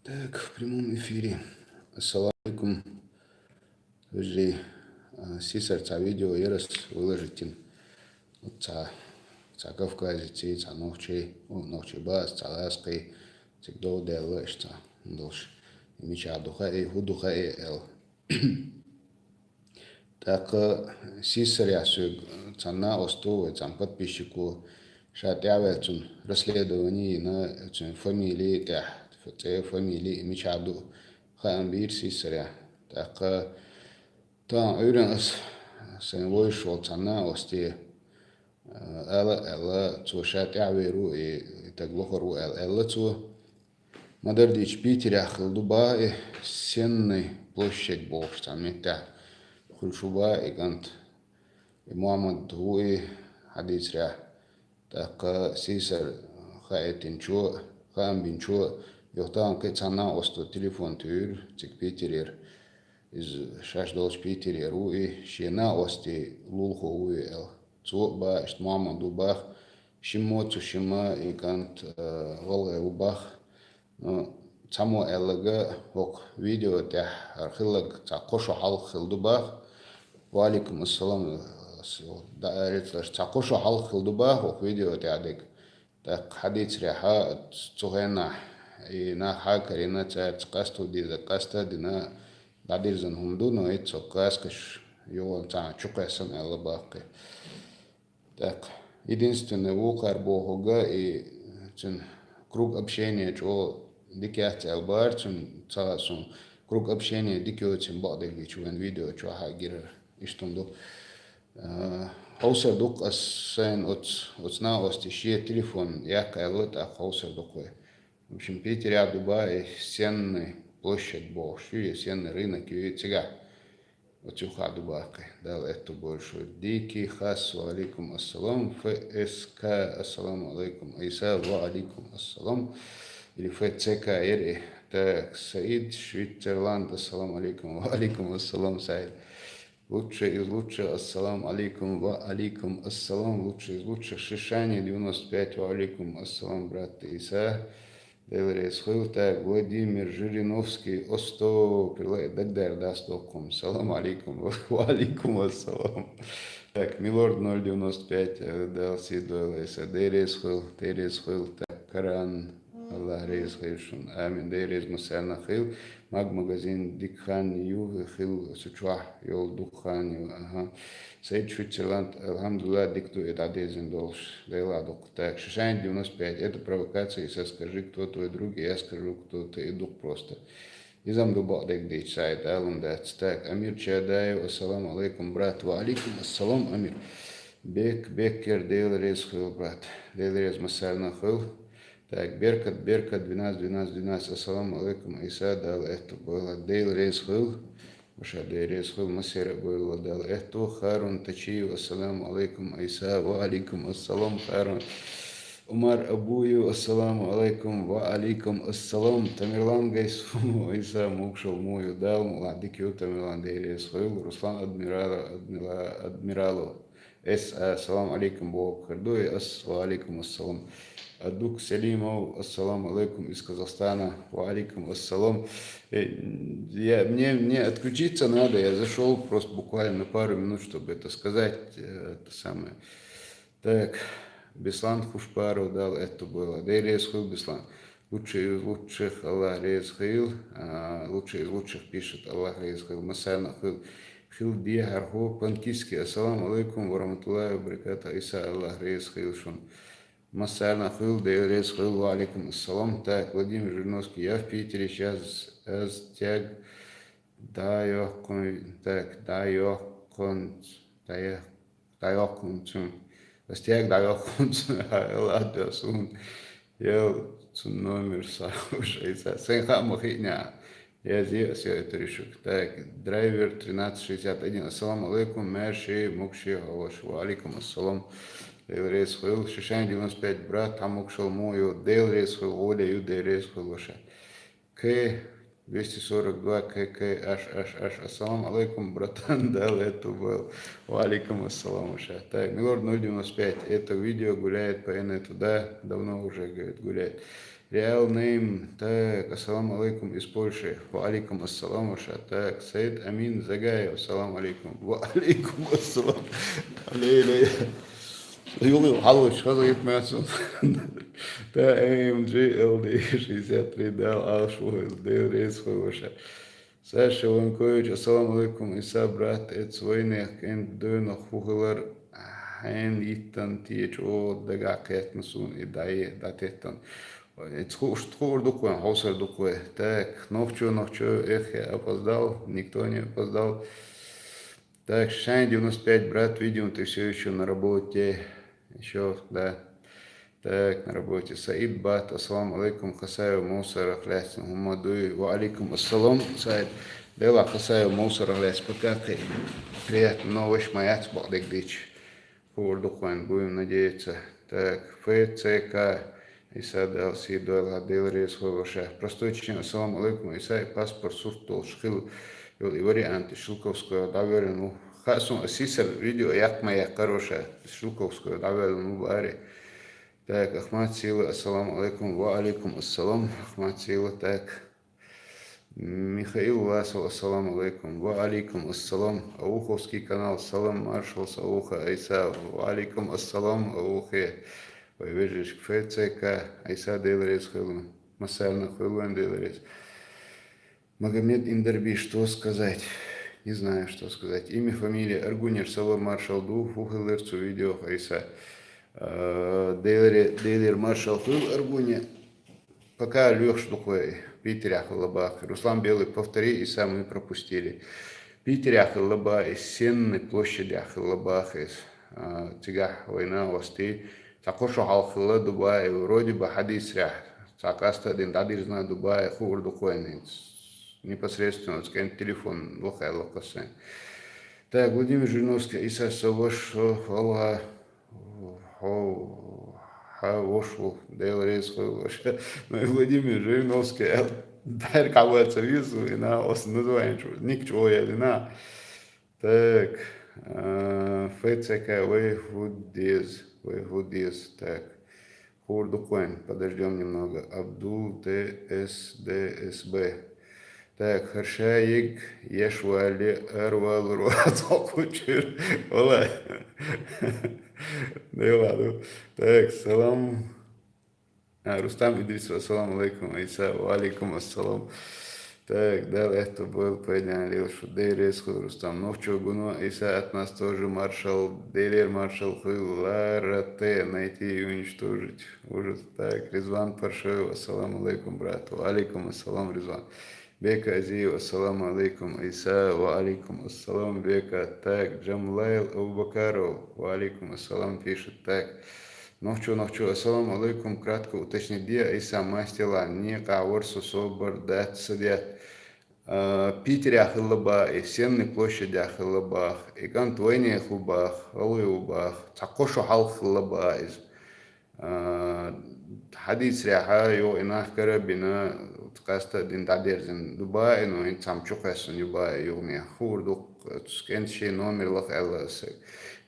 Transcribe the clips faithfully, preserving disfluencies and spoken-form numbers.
Так, в прямом эфире. Ассаламу алейкум. Вежарий, а, сийсара цхьа видео яр ас выложить йина. Вот цхьа, цхьа кавказеций, цхьа нохчий, о, нохчий ба ас, цхьа ласкхий, цига дов даьлла иштта цхьа долуш. И мичахь ду хаьий, хӀун ду хаьий аьлла. ТӀаккха сийсарехь соьга цхьана накъосто вай, цхьана подписчико, ша тӀаьхьаваьлла цунна расследование йина, цуьнан фамили тӀехь, цӀе, фамили, мичахь ду, хаам бийра сийсарехь. ТӀаккха тахана Ӏуьйранна ас сайн вовзаш волу цхьана накъосте, а, ала а аьлла, цо ша тӀаьхьавер ву и, и таг лохур ву аьлла, аьлла цо. Ма-дарра дийцича, Питерехь хилла ду бах и, Сенный площадь бохуш цхьана меттехь хуьлуш ву бах и кӀант. И Мухьаммад ву и, хьадийцарехь. ТӀаккха сийсара хаийтинчо, хаам бинчо, юха тахана кхин а цхьана накъосто телефон туьйхира цига Питерера. Иза шаьш долчу Питерера ву и, шен накъостий лулахо ву и аьлла. Цо а бах, иштта Мухьаммад ву бах, шиммо а цу шимма и кӀант, а, гӀалгӀай ву бах. Ну, цхьаммо аьлларг, хӀокху видео тӀехь хӀара хилларг цхьа кхо шо хьалха хилла ду бах. Ва алейкум ассалам, ас дӀаарецлаш, цхьа кхо шо хьалха хилла ду бах хӀокху видео тӀехь дерг. ТӀаккха хьадийцарехь, цу хенахь и нах хьа а карийна, цаьрца къасто дезарг къаста а дина, дӀадирзина хӀума ду, но и цо кхаскаш юха цхьана чукхоьссина аьлла бах кхин. ТӀаккха единственное, вукхара бохург и цуьнан круг общения чӀогӀа дика яц аьлла бара, цуьнан ца хаьа суна, круг общения дика йоцийна бакъдерг дийцича вайн видео чохь а гира, иштта хӀума ду. А, хьовсур ду-кх ас, сайна оцу, оцу накъостий шен телефон яккха аьлла, тӀаккха хьовсур ду-кх вай. В общем, Питерехь ду бах и, Сенный площадь бохуш ю, я Сенный рынок ю, и цигахь оцу юххехь ду бах кхин. Дала аьтту бойла шуна. Дикий Хас, ва алейкум ассалам. Ф С К, ассаламу алейкум. Айса, ва алейкум ассалам. Или Ф Ц К яр и. Так, Саид Швейцерланд, ассаламу алейкум. Ва алейкум ассалам, Саид. Лучший из лучших, ассаламу алейкум. Ва алейкум ассалам. Лучший из лучших, Шишани девяносто пять, ва алейкум ассалам, брат Иса. Дела реза хуьлда. Так, Владимир Жириновский, Остов, прилай, дагадер дац доккхум. Салам алейкум. Ва алейкум ассалам. Так, Милорд ноль девяносто пять, э, Дала сий дойла Иса. Дела реза хуьлда, Дела реза хуьлда. Так, Каран, Аллах реза хуьлда шуна. Амин. Дела реза массарна хуьлда. Маг магазин дика хан ю, хилла цу чохь йолу дукха хан ю. Аха. Саид Швейцерланд, алхьамдулиллах, дика ду и дӀадирзина долуш. Делахь дукха. Так, Шишани девяносто пять, это провокация, Иса, скажи, кто твой друг, и я скажу, кто ты, и дукха просто. Иза-м ду бакъдерг дийцича, Саид, ала-м дац. Так, Амир Чадаев, ассаламу алейкум, брат. Ва алейкум ассалам, Амир. Бек, Беккер, Дела реза хуьлда, брат. Дела реза массарна хуьлда. Так, Беркат, Беркат, двенадцать, двенадцать, двенадцать. Ассаламу алейкум, Иса, Дала аьтту бойла. Дела реза хуьлда. Ваша, Дела реза хуьлда, массеран а бойла Дала аьтту. Харун Тачиев, ассаламу алейкум, Иса. Ва алейкум ассалам, Харун. Умар Абуев, ассаламу алейкум. Ва алейкум ассалам. Тамерлан Гайсумов, Иса, могуш вала муха ю, Дала мукъ лахь, дика ю, Тамерлан, Дела реза хуьлда. Руслан Адмиралов, Адмила-, Адмиралов. Эс, а, салам алейкум бохург хир ду, и ас, ва алейкум ассалам. Адук Селимов, ассаламу алейкум из Казахстана, ва алейкум ассалам. Э, я, мне, мне отключиться надо, я зашёл просто буквально на пару минут, чтобы это сказать, э, это самое. Так, Беслан Хушпаров, Дала аьтту бойла. Дела реза хуьлда, Беслан. Лучший из лучших, Аллах реза хуьлда. А, лучший из лучших пишет, Аллах реза хуьлда. Массарна а хуьлда. Хилла дехьархо Панкиски. Ассаламу алейкум ва рахматуллахи ва баракатух. Иса, Аллах реза хуьлда шуна. Массарна а хуьлда, Дела реза хуьлда. Ва алейкум ассалам. Так, Владимир Жириновский. Я в Питере, щас аз тяг дӀайоккхун-, так, дӀайоккхун-, дӀайоккхун-, дӀайоккхунцун. Ас тяг дӀайоккхунцун, ладно, суна. Ял, цуьнан номер схьа, уьш Иса. Сайна хаа ма хиъна. Я зе, ас я это решу. Так, драйвер тринадцать шестьдесят один. Ассаламу алейкум, маьрша, могуш вала ваша. Ва алейкум ассалам. Дела реза хуьлда. Шишани девяносто пять, брат, хьан могуш вала муха ю, Дела реза хуьлда, гӀоле ю, Дела реза хуьлда ваша. К двести сорок два, К К H H H. Ассаламу алейкум, братан, Дала аьтту бойла. Ва алейкум ассалам, ваша. Так, Милорд ноль девяносто пять. Это видео гуляет по инету, да? Давно уже, говорит, гуляет. Real name, так, ассаламу алейкум из Польши. Ва алейкум ассалам, ваша. Так, Саид Амин Загаев, ассаламу алейкум. Ва алейкум ассалам. Ле, ле. Юлы, алло, что за это мясо? Да, М Г Л Д шестьдесят три, да, алшо, да, рейс, ваша. Саша Ланкович, ассаламу алейкум, Иса, брат, эц вайнех кент дойнах фухылар, хен йиттан тиеч о дага кет масун и дае датеттан. Эц хуш тхур дуквен, хосар дукве. Так, нохчо, нохчо, эх, я опоздал, никто не опоздал. Так, Шайн девяносто пять, брат, видим, ты все еще на работе. Еще, да. Так, на работе. Саид Бат, ассаламу алейкум, Хасаев Мусарах, Лясин Хумадуй. Ва алейкум ассалам, Саид. Дела Хасаев Мусарах, Ляс, пока ты. Приятно, но ваш маяц багдык дич. Хурдук вайн, будем надеяться. Так, Ф Ц К. Иса дал си дойла дел рейс хой ваша. Простой чин, ассаламу алейкум, Иса и паспорт сурт дол шхил. Йол и вариант Шелковского доверен. Ну, хасун асисер видео як моя хорошая. Шелковского доверен, ну, баре. Так, Ахмат Сила, ассаламу алейкум. Ва алейкум ассалам, Ахмат Сила, так. Михаил Ласов, ассаламу алейкум. Ва алейкум ассалам. Ауховский канал, салам, маршал, Сауха, Айса. Ва алейкум ассалам, Аухе. Ой, вижу, Ф Ц К, Айса Делрез Хылу. Масарна Хылуэн Делрез. Магомед Индарби, что сказать? Не знаю, что сказать. Имя, фамилия, Аргунер, салам, маршал, ду, фухылыр, цу видео, Айса. Э, Делер, Делер маршал Хыл Аргуне. Пока Лёш духой, Питер ахыл лабах. Руслан Белый, повтори, Иса, мы пропустили. Питер ахыл лаба, из Сенной площади ахыл лабах, из, а, цигах война васти. Цакошо халхыла Дубай, вроде бы хадис ря. Цакаста дин дадирзна Дубай, хур духойный. Непосредственно, вот, скажем, телефон, лохай лохосэн. Так, Владимир Жириновский, Иса Саваш, Алла, Хо-, ха, вошлу, Дел рейс хо-, вошлу. Ну и Владимир Жириновский, эл, дайр кабаца визу, и на ос название чу, ник чу, я ли на. Так, э, Ф Ц К, Вейхудез, Вейхудез, так. Хурдуквен, подождем немного. Абдул Т С Д С Б. Так, Харшаик, Яшвали, Арвал, Руацал, Кучур. Ола. Да и ладно. Так, салам. А, Рустам Идрисов, ассаламу алейкум, Айса, ва алейкум ассалам. Так, дал это был Педян Лил Шудерес, Рустам Новчо, Гуно, Иса, от нас тоже маршал, Делер маршал, Хылара Т, найти и уничтожить. Ужас. Так, Резван Паршоев, ассаламу алейкум, брат. Ва алейкум ассалам, Резван. Бека Азиев, ассаламу алейкум, Иса, ва алейкум ассалам, Бека. Так, Джамлайл Абубакаров, ва алейкум ассалам, пишет. Так, Нохчо, Нохчо, ассаламу алейкум, кратко уточнить, Иса мастела, не кавар со собар дат садят. А, Питеря хыллаба, и Сенной площадя хыллаба, и Кантвайне хубах, Алуевубах, Цакошо хал хыллаба из. А, хадис ряха, ё, инах карабина, каста дин дадерзин, Дубай, но ин цам чухасын Дубай, ё, не хурдук, скенши номер лах элласы.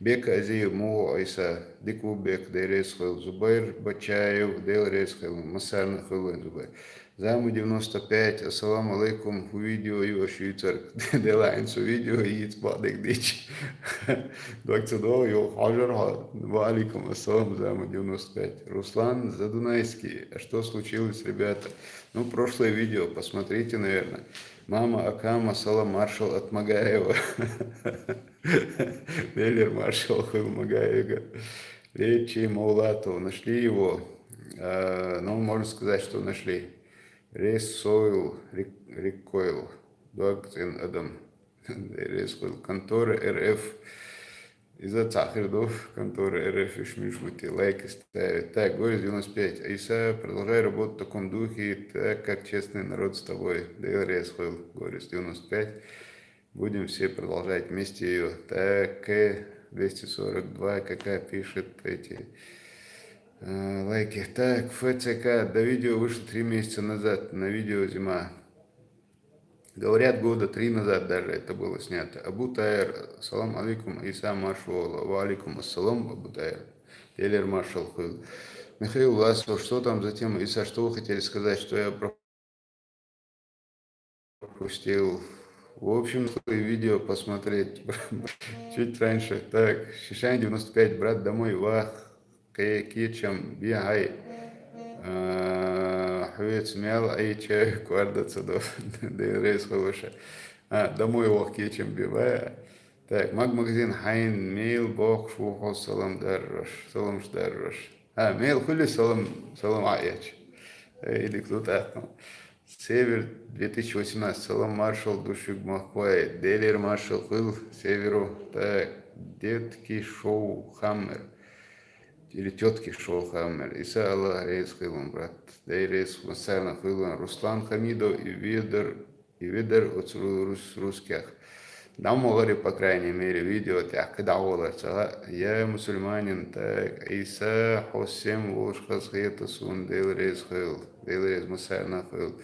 Бек Азиев, Мугу Иса, Дикубек, Дерес хыл, Зубайр Бачаев, Дел Рес хыл, Масарны хыл Зубайр. Заму девяносто пять, ассаламу алейкум, ху видео ю швейцар. Дела инсу видео и цбадек дич. Двадцать два, ё, хажар ха. Ва алейкум ассалам, Заму девяносто пять. Руслан Задунайский, а что случилось, ребята? Ну, прошлое видео посмотрите, наверное. Мама Акама, салам, маршал от Магаева. Веллер маршал хыл Магаева. Лечи Маулатова, нашли его. А, ну, можно сказать, что нашли. Рейс Сойл, Рик-, Риккойл, Дуагцин Адам. Рейс Сойл, контора Р Ф. Из-за цахирдов, контора Р Ф, ишмиш мути, лайк ставит. Так, Горец девяносто пять. Иса, продолжай работу в таком духе, так как честный народ с тобой. Дел Рейс Сойл, Горец девяносто пять. Будем все продолжать вместе ее. Так, К двести сорок два, какая пишет эти, э, лайки. Так, Ф Ц К, да, видео вышло три месяца назад, на видео зима. Говорят, года три назад даже это было снято. Абу Тайр, салам алейкум, Иса Маршвола. Ва алейкум ассалам, Абу Тайр. Телер маршал хыл. Михаил Власов, что там за тема? Иса, что вы хотели сказать, что я пропустил? В общем, свои видео посмотреть чуть раньше. Так, Шишань девяносто пять, брат, домой вах. Кечем, бихай. Хьвец мел, ай, чай, квардацадо. Дерес, хорошо. А, домой вах, кечем, бивая. Так, маг магазин хьайн, мел бокш, ухо, салам дарраш, саламш дарраш. А, мел хули салам, салам аяч. Э, или кто-то. Север две тысячи восемнадцать, салам маршал, душуг махквай, делер маршал хыл, северу. Так, детки шоу хаммер. Или тетки шоу хаммер. Иса, Аллах рейс хылын, брат. Дай рейс, массарна хылын. Руслан Хамидов и Ведер, и Ведер от рус-, русских. Дам говори, по крайней мере, видео тяхкы дагъолар цагъа. Я мусульманин, так, Иса хосем волш хас хетасун, дел рейс хыл, дел рейс массарна хыл.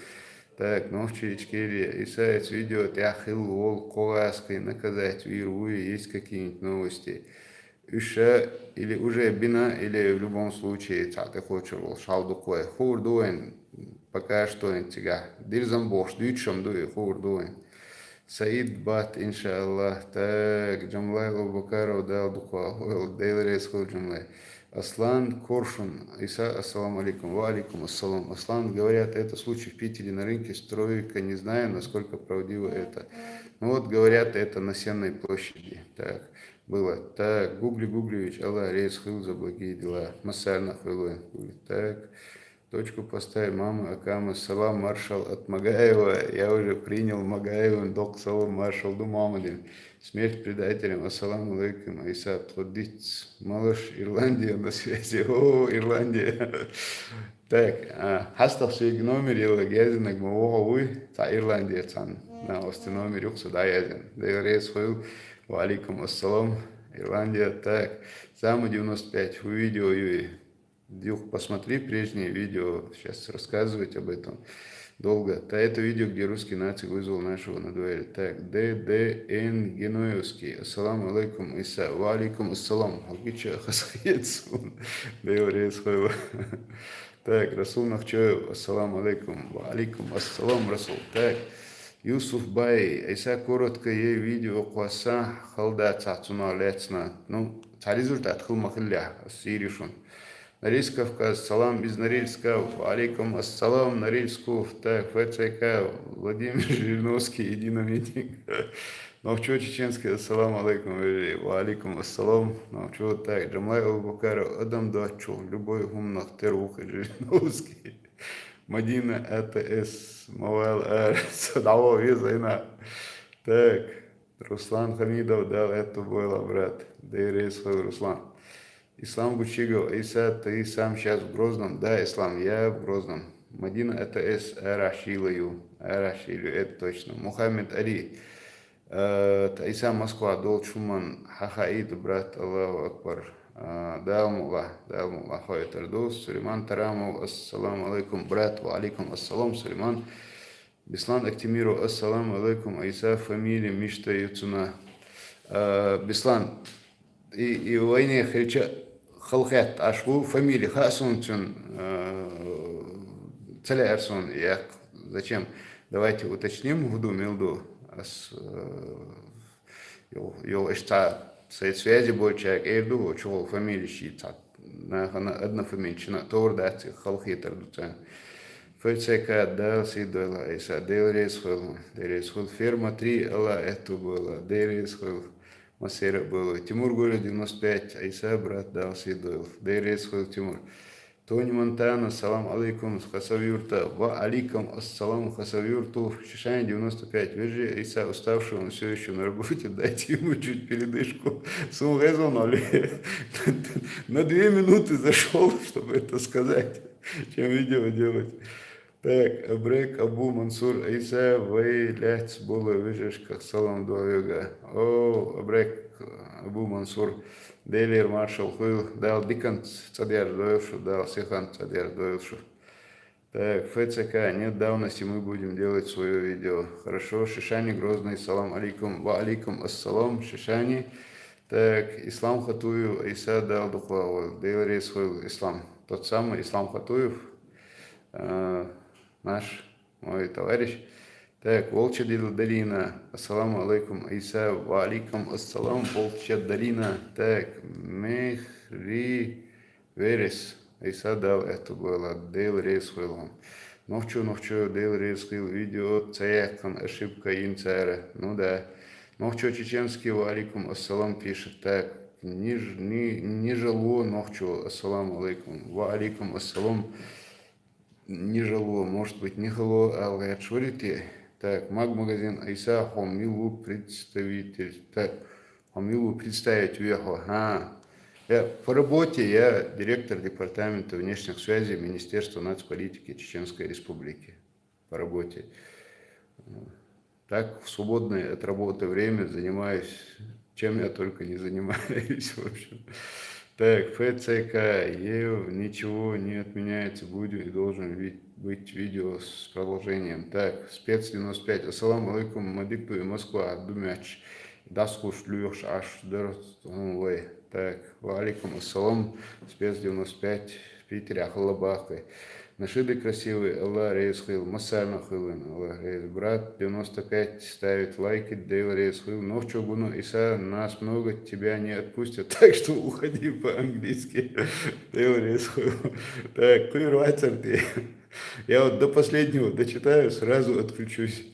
Так, нохчи Ичкерия, Иса эц видео тяхил вол когъаскы наказать вир вуй, есть какие-нибудь новости? Уьша или уже бина, или в любом случае цаъты хочур вол шалдукъвай. Хур дуэн, пока что ин цига. Дирзам бохш, дучам дуй, хур дуэн. Саид бат, иншаллах. Так, Джамлай Абубакаров, дал дукъва, дел рейс хыл, Джамлай. Аслан Коршун, Иса, ассаламу алейкум. Ва алейкум ассалам. Аслан, говорят, это случай в Питере на рынке «Стройка». Не знаю, насколько правдиво это. Ну вот, говорят, это на Сенной площади. Так, было. Так, Гугли Гуглевич, Аллах рейс хыл за благие дела. Массарна хыл. Так, точку поставь, мама Акама. Салам, маршал от Магаева. Я уже принял Магаевым. Док салам, маршал ду мамадин. Смерть предателям. Ассаламу алейкум. Айса, тходиц. Малыш, Ирландия на связи. О, Ирландия. Так, а, хастах сег номер ела гязинаг ма вога вуй, ца Ирландия цан. На ости номер юхса да язин. Дел рейс хыл. Ва алейкум ассалам. Ирландия, так. Зама девяносто пять, увидел юй. Дюх, посмотри прежние видео, сейчас рассказывать об этом долго. Да, это видео, где русский нацик вызвал нашего на дуэль. Так, Д Д Н Геноевский. Ассаламу алейкум, Иса. Ва алейкум ассалам. Алгича хасхецун. Дел рейс хыл. Так, Расул Нахчоев. Ассаламу алейкум. Ва алейкум ассалам, Расул. Так, Юсуф Бай. Иса, коротко е видео къваса, халда цацуна лецна. Ну, царизур тат хыл махылля, сиришун. Норильск, Кавказ, салам из Норильска. Ва алейкум ассалам, Норильску. Так, Ф Ц К, Владимир Жириновский, единомитинг. Нохчо Чеченский, ассаламу алейкум, вежи. Ва алейкум ассалам. Нохчо, так, Джамлай Абубакаров, адам дачу, любой хумнах тер вух, Жириновский. Мадина А Т С, мавал ар, садаво везайна. Так, Руслан Хамидов, дал эту бойла, брат. Дерес хыл, Руслан. Ислам Гучигов, Иса, ты сам сейчас в Грозном? Да, Ислам, я в Грозном. Мадина А Т С, арахшилаю, арахшилаю, это точно. Мухаммед Али, э, та Иса, Москва, дол чуман, хахаид, брат, Аллаху Акбар. Э, Далмула, Далмула, хойтардус. Сулейман Тарамов, ассаламу алейкум, брат. Ва алейкум ассалам, Сулейман. Беслан Актимиров, ассаламу алейкум, Иса, фамилия Мишта Юцуна. Э, Беслан, и, и войне хилча халхет ашву фамилия хасун цун, э, целя арсун, як, зачем? Давайте уточним, гуду милду, ас, э, йо, йо, эшта, сайт связи больше, як, эрду, чего фамилия щица. На, на, одна фамилия, чина, тор даци, халхи тардуца. Ф Ц К, дал си дойла, Иса, дел рейс хыл, дел рейс хыл. Ферма три, ала, эту была, дел рейс хыл. Масера было. Тимур, город девяносто пять, Иса, брат, дал си дойл. Дерес хыл, Тимур. Тони Монтана, салам алейкум, Хасавюрта. Ва алейкум ассалам, Хасавюрту. Шишань девяносто пять. Вежи, Иса уставший, он все еще на работе, дайте ему чуть передышку. Сун резон, али. На две минуты зашел, чтобы это сказать, чем видео делать. Так, абрек Абу Мансур, Иса, вай лец было, вижеш, как салам дуавега. О, абрек Абу Мансур, делер маршал хыл, дал дикан цадер дойлшу, дал сихан цадер дойлшу. Так, Ф Ц К, нет давности, мы будем делать свое видео. Хорошо, Шишани Грозный, салам алейкум. Ва алейкум ассалам, Шишани. Так, Ислам Хатуев, Иса, дал духлавы, делер хыл, Ислам. тот самый Ислам Хатуев, э, наш, мой товарищ. Так, Волчья дол-, долина. Ассаламу алейкум, Иса. Ва алейкум ассалам, Волчья долина. Так, Мехри Верес. Иса, Дала аьттув бойла, Дела реза хуьлда хьона. Нохчо, нохчо, Дела реза хуьлда, видео ца яьккхина ошибка йина цара. Ну да. Нохчо чеченский, ва алейкум ассалам пишет. Так, Ниж-, Ни-, Нижало нохчо, ассаламу алейкум. Ва алейкум ассалам. Нижало, может быть, Нихало, ала гӀерташ варий те. Так, Маг магазин, Иса, хьо мила ву представитель. Так, хьо мила ву, представить ве хьо. Ха. Я по работе, я директор департамента внешних связей Министерства нацполитики Чеченской Республики. По работе. Так, в свободное от работы время занимаюсь, чем я только не занимаюсь, в общем. Так, Ф Ц К, Ев, ничего не отменяется, будет и должен ви-, быть видео с продолжением. Так, Спец девяносто пять. Ассаламу алейкум, ма дика дуй Москва, дӀа ма аьлча, дӀасакхувш лоьхуш Ӏаш дар хьона вай. Так, ва алейкум ассалам, Спец девяносто пять, Питере хьалха баккхий. Нашиды красивые, АллахӀ реза хуьлда, массарна а хуьлда, АллахӀ реза. Брат девяносто пять ставит лайки, Дела реза хуьлда. Нохчо гуно, Иса, нас много, тебя не отпустят, так что уходи по-английски. Дела реза хуьлда. Так, кхы вацар те. Я вот до последнего дочитаю, сразу отключусь.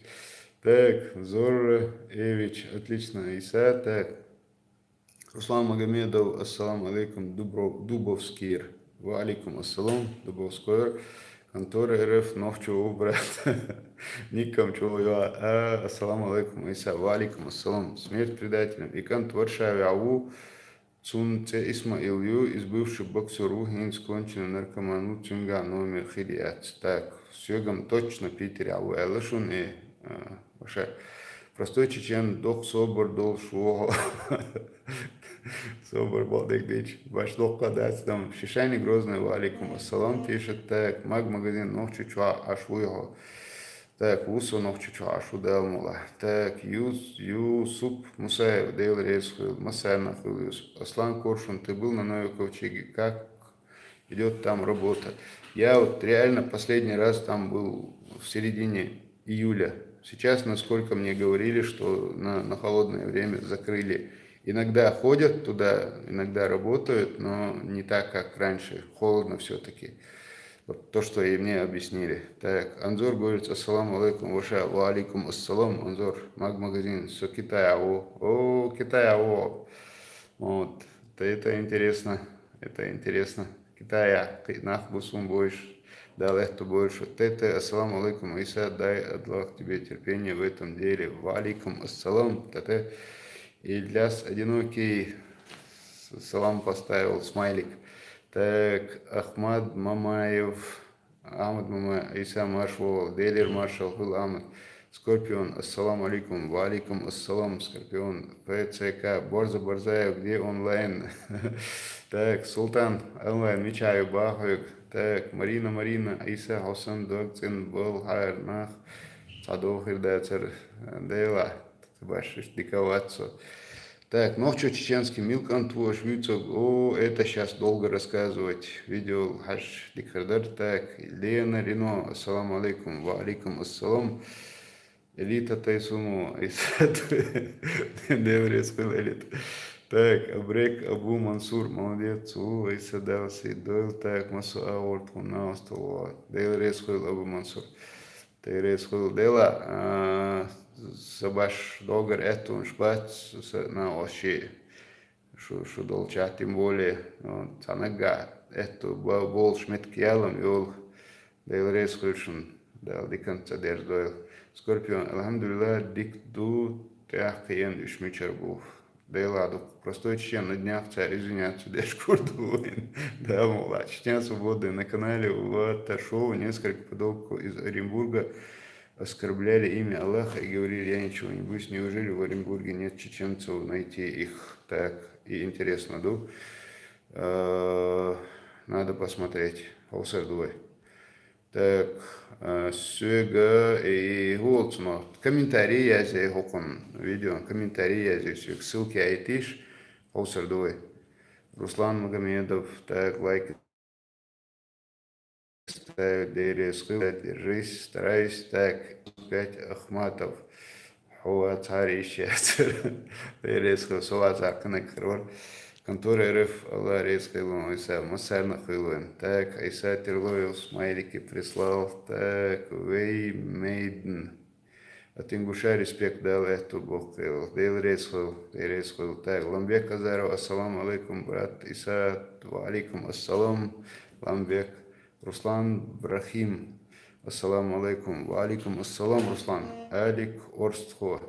Так, Зорро Эвич, отлично, Иса, так. Руслан Магомедов, ассаламу алейкум, Дубро-, Дубовскийр. Ва алейкум ассалам, Дубовскийр. Контора Р Ф, нохчо ву, брат. Никам чӀоагӀа йоагӀа. А, ассаламу алейкум, Иса. Ва алейкум ассалам. Смерть предателям. И кӀант Варшаве ву, цун цӀи Исмаил ю, из бывший боксёр ву, хӀинца конченый наркоман ву, цуьнгахь номер хир яц. Так, соьгахь-м точно Питере ву аьлла шуна, и, а, Ваша, простой чечен, доккха собар долуш ву хьо. Собар бакъдерг дийцича, башха доккха дац там. Шишани Грозный, ва алейкум ассалам, пишет. Так, Маг магазин, нохчо чохь Ӏаш вуй хьо? Так, ву со нохчо чохь Ӏаш ву, Дала мукъ лахь. Так, Юс-, Юсуп Мусаев, Дела реза хуьлда, массарна а хуьлда, Юсуп. Аслан Коршун, ты был на Новой Ковчеге? Как идёт там работа? Я вот реально последний раз там был в середине июля. Сейчас, насколько мне говорили, что на, на холодное время закрыли. Иногда ходят туда, иногда работают, но не так, как раньше. Холодно всё-таки. Вот то, что и мне объяснили. Так, Анзор говорит, ассаламу алейкум, Ваша, ва алейкум ассалам, Анзор, Маг магазин, со Китая ву. О, Китая ву. Вот, это, это интересно, это интересно. Китая, кхин нах бу суна бовзуш, Дала аьттув бойла шуна. Т Т, ассаламу алейкум, Иса, дай АллахӀ тебе терпение в этом деле. Ва алейкум ассалам, Т Т. Ильяс Одинокий, с-, салам поставил, смайлик. Так, Ахмад Мамаев, Ахмад Мамаев, Иса, марша вогӀийла, Делера маршалла хуьлда, Ахмад. Скорпион, ассаламу алейкум. Ва алейкум ассалам, Скорпион. П Ц К, Борза Борзаев, где онлайн? Так, Султан, онлайн мичахь ю, боху хьоьга? Так, Марина, Марина, Иса, хьо санна дог цӀена балхахьара нах цхьа дов хир дацара, Дела, башха иштта дика вац со. Так, нохчо чеченский мила кӀант ву аша вуьйцург? О, это щас долго рассказывать. Видео хьажа дика хир дара. Так, Лена Рено, ассаламу алейкум. Ва алейкум ассалам. Элита Тайсумова, Иса, Дела реза хуьлда, Элита. Так, Абрек Абу Мансур, молодец, ву, Иса, Дала сий дойла. Так, массо а гӀорта хӀума наостал ву, Дела реза хуьлда, Абу Мансур. Дела реза хуьлда, Дела, а, сан башха догара аьттонаш бац, сан накъостий шу, шу долчохь, тем более, ну, цхьа наггахь аьтту ба-, болуш меттиг яла-м йолу. Дела реза хуьлда шуна, Дала диканца ца дерзадойла. Скорпион, алхьамдулиллахӀ, дика ду, тӀехь кхиъна уьш мичара бу. Дела ду, простой чечен, на днях цара извиняться деш гур ду вайн. Да, муха, Чечня Свободная на канале, вот, та шоу, несколько подростков из Оренбурга оскорбляли имя Аллаха и говорили: «Я ничего не боюсь». Неужели в Оренбурге нет чеченцев? Найти их так и интересно, ду. Э, надо посмотреть. Хьовсар ду вай. Так, э, соьга и хӀу волчу ма комментарий язъе хӀокхунна видео, комментарий язъе соьга, ссылки айтийша, хьовсар ду вай. Руслан Магомедов, так, лайк. Дела реза хуьлда, держись, старайся. Так, пять Ахматов. Хьо вацахьара йиш яцара. Дела реза хуьлда, со вацахьара кхы нагахь хир вара. Контора РФ, Аллах реза хуьлда, Айса, массарна хуьлда вайн. Так, Айса Терлоев смайлики прислал. Так, вай мейдн. От ингуша респект, Дала аьттув бойла. Дела реза хуьлда, Дела реза хуьлда. Так, Ламбек Азаров, ассаламу алейкум, брат Исат. Ва алейкум ассалам, Ламбек. Руслан Брахим, ассаламу алейкум. Ва алейкум ассалам, Руслан. Алик Орстхо.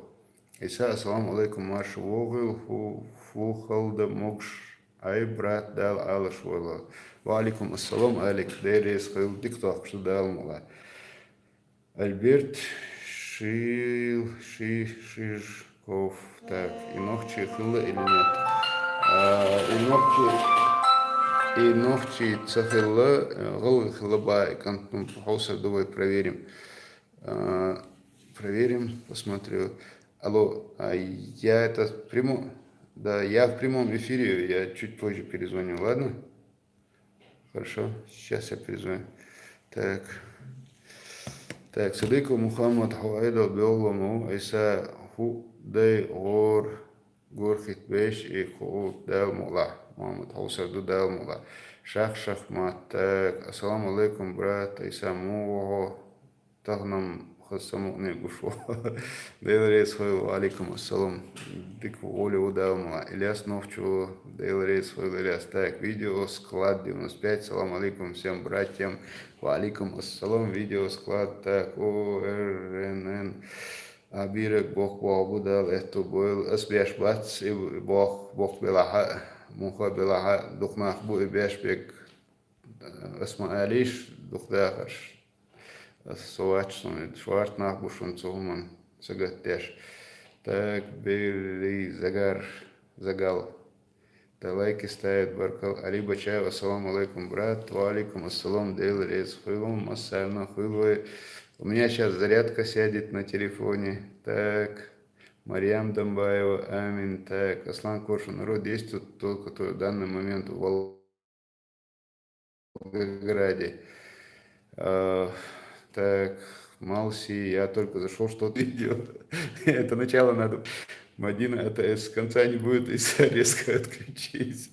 Иса, ассаламу алейкум, марша вогӀийла, фу, фу хала да могаш, ай, брат, Дала Ӏалаш войла. Ва алейкум ассалам, Алик, Дела реза хуьлда, дика тохкаш да, Дала мукъ лахь. Альберт Шил-, Ши-, Шижков. Так, и нохчий хилла или нет? А, и нохчий, и нохчий ца хилла, э, гӀалгӀа хилла бакъ, и кӀант, ну, хьовсар ду вай, проверим. А, проверим, посмотрю. Алло, а я это в прямом, да, я в прямом эфире, я чуть позже перезвоню, ладно? Хорошо, сейчас я перезвоню. Так. Так, Садыков Мухаммад, хьо Ӏедал белгало, Айса, хӀу дай гӀор, гӀор хитбеш, и хӀу Дала мукъ лахь. Мухаммад, хьовсар ду, Дала мукъ лахь. Шах Шахмат, так. Ассаламу алейкум, брат, Айса, мугӀ ву хьо? Тахан-м хаза самукъане гуш ву. Дела реза хуьлда, ва алейкум ассалам. Дика воле ву, Дала мукъ лахь. Ильяс Нохчо, Дела реза хуьлда, Ильяс. Так, видеосклад девяносто пять, салам алейкум всем братьям. Ва алейкум ассалам, видеосклад. Так, О Р Н Н. Абираг боху, боху бу, Дала аьттув бойла. Ас беш бац, и боху, боху белахьа, муха белахьа, дукха нах бу и беш бег. Ас ма алийша, дукха дахарш. Ас со вац шуна, шорта нах бу шуна цу хӀуманна сагатдеш. Так, Бери Загар, Загал. Да, лайки ставит, баркал. Али Бачаев, ассаламу алейкум, брат. Ва алейкум ассалам, Дела реза хуьлда, массарна хуьлда вай. У меня сейчас зарядка сядет на телефоне. Так, Марьям Дамбаева, амин. Так, Аслан Коршун, народ, есть тут тот, который в данный момент в Волгограде. А, так, Малси, я только зашёл, что ты делал? Это начало надо. Мадина А Т С, конца не будет, если резко отключить.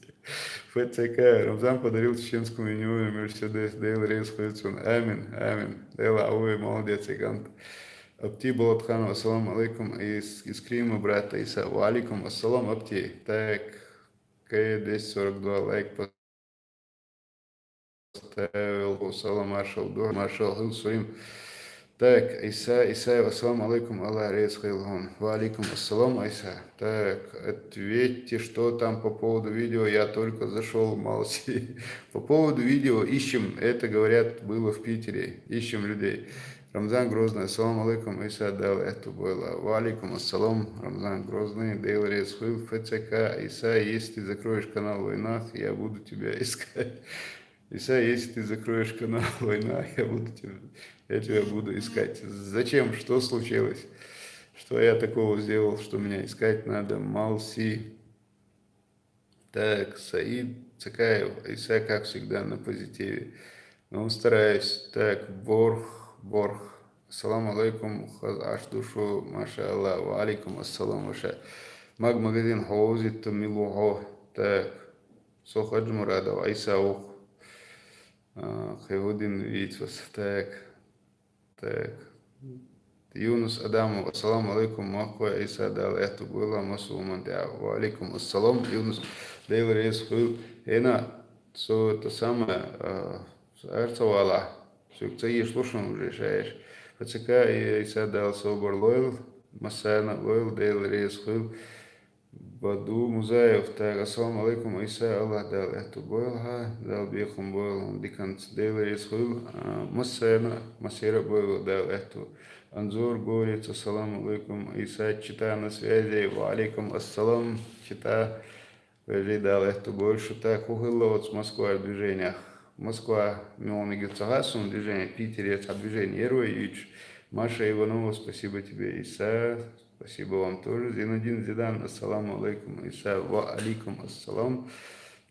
Ф Ц К, Рамзан подарил чеченскому юниору Мерседес, Дела реза хуьлда цунна. Амин, амин. Дела Ӏовойла, молодец, Игант. Апти Болотханов, ассаламу алейкум. Из, из Крыма, брат Айса. Ва алейкум ассалам, Апти. Так, К десять сорок два, лайк поставил. Салам, маршал дур, маршал хил сурим. Так, Иса Исаев, ассаламу алейкум, Аллах реза хуьлда хьуна. Ва алейкум ассалам, Иса. Так, ответьте, что там по поводу видео, я только зашёл, Малси. По поводу видео ищем, это, говорят, было в Питере, ищем людей. Рамзан Грозный, ассаламу алейкум, Иса, Дала аьттув бойла. Ва алейкум ассалам, Рамзан Грозный, Дела реза хуьлда, Ф Ц К, Иса, если ты закроешь канал Вайнах, я буду тебя искать. Иса, если ты закроешь канал Вайнах, я буду тебя, я тебя буду искать. Зачем? Что случилось? Что я такого сделал, что меня искать надо? Малси. Так, Саид Цакаев, Иса, как всегда, на позитиве. Ну, стараюсь. Так, Борх, Борх. Ассаламу алейкум, хаза Ӏаш ду шу, машаАллахӀ. Ва алейкум ассалам, ваша. Маг магазин хьовзийтта, мила ву хьо? Так, со Хаджимурадов Иса ву-кх. А, кхин хӀун дина вийца васа? Так. Так. Юнус Адамов, ассаламу алейкум, махкахой Иса, Дала аьттув бойла, массо а хӀуманна тӀехь. Ва алейкум ассалам, Юнус, Дела реза хуьлда. ХӀана, со это самое, а, со ара ца валахь, соьга ца йиш лу шуна уже шаьш. Ф Ц К, и Иса, Дала собар лойла, массарна а лойла, Дела реза хуьлда. Баду Музаев, так, ассаламу алейкум, Иса, АллахӀ Дала аьттув бойла хьа, Дала бекхам бойла хьуна диканца, Дела реза хуьлда, а, массарна, массера а бойла Дала аьттув. Анзор Горец, ассаламу алейкум, Иса, Чита на связи, ва алейкум ассалам, Чита, вежарий, Дала аьттув бойла шу. Так, хӀун хилла оцу Москвара движениех? Москва муьлханиг ю ца хаьа суна движение, Питере цхьа движение яра вай юьйцуш. Маша Иванова, спасибо тебе, Иса. Спасибо вам тоже. Зинадин Зидан, ассаламу алейкум, Иса. Ва алейкум ассалам.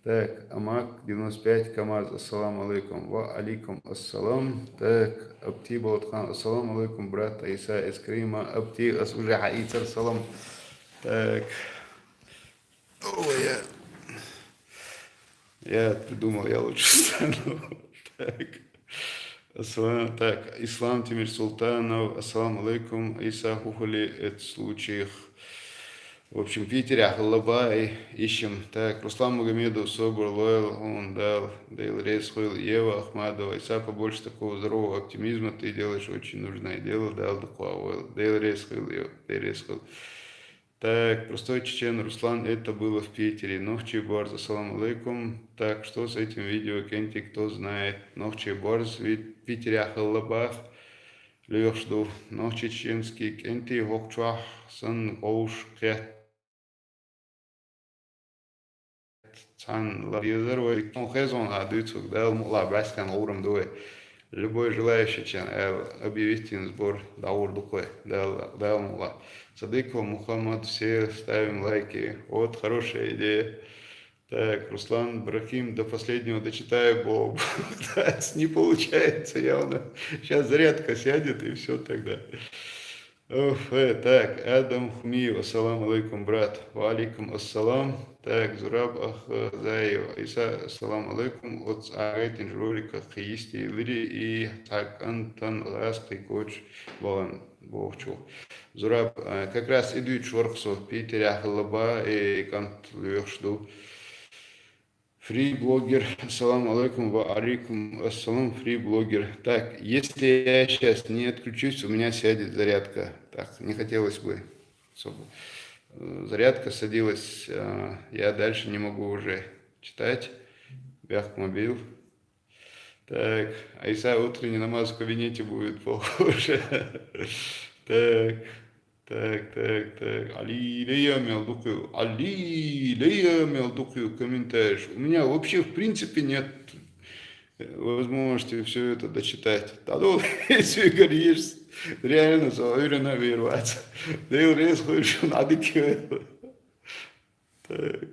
Так, Амак девяносто пять КамАЗ, ассаламу алейкум. Ва алейкум ассалам. Так, Апти Болотхан, ассаламу алейкум, брат Иса из Крыма. Апти, ас уже хьаийцар салам. Так. Ой, я, я придумал, я лучше встану. Так. Ассалам, так, Ислам Тимир Султанов, ассаламу алейкум, Иса, хӀу хили эт случаях. В общем, Питере хилла ба ишим. Так, Руслан Магомедов, собар лойла хьуна, Дала, Дела реза хуйла, Ева Ахмадова, Иса, побольше такого здорового оптимизма, ты делаешь очень нужное дело, Дала дукха войла, Дела реза хуйла, Ева, Дела реза хуйла. Так, простой чечен Руслан, это было в Питере. Нохчий борз, ассаламу алейкум. Так, что с этим видео, кӀентий, кто знает? Нохчий борз, ви-, Питере хилла бах. Лоьхуш ду. Нохчий чеченский, кӀентий, хӀокху чохь санна гӀовш кхет. Цхьана ла дезар вай. Ну, хезон а дуьйцург, Дала мукъалахь, бӀаьскен гӀурам ду вай. Любой желающий чан аьлла, объявить йина сбор дӀагӀур ду кхой. Дала, Дала мукъалахь. Садыков Мухаммад, все ставим лайки. Вот хорошая идея. Так, Руслан Брахим, до последнего дочитаю, бо не получается явно. Сейчас зарядка сядет, и все тогда. Оф, э, так, Адам Хумиев, ассаламу алейкум, брат. Ва алейкум ассалам. Так, Зураб Ахзаев, Иса, ассаламу алейкум. Оцу агайтин роликах кхин йисте лири и цхьа кӀантан гӀаз кхин кочу бахана бохучух. Зураб, э, как раз и дуьйцуш вара-кх со, Питере хилла ба, и кӀант лоьхуш ду. Фри блогер, ассаламу алейкум, ва алейкум ассалам, фри блогер. Так, если я сейчас не отключусь, у меня сядет зарядка. Так, не хотелось бы, чтобы, э, зарядка садилась, э, я дальше не могу уже читать. Бяхка ма бил. Так, Айса, утренний намаз в кабинете будет, похоже. Так, так, так, так. Али Лея мел дукху. Али Лея мел дукху комментариеш. У меня вообще, в принципе, нет возможности все это дочитать. Да ну, если говоришь, реально, со уверенно верваться. Да и резко ещё надо. Так.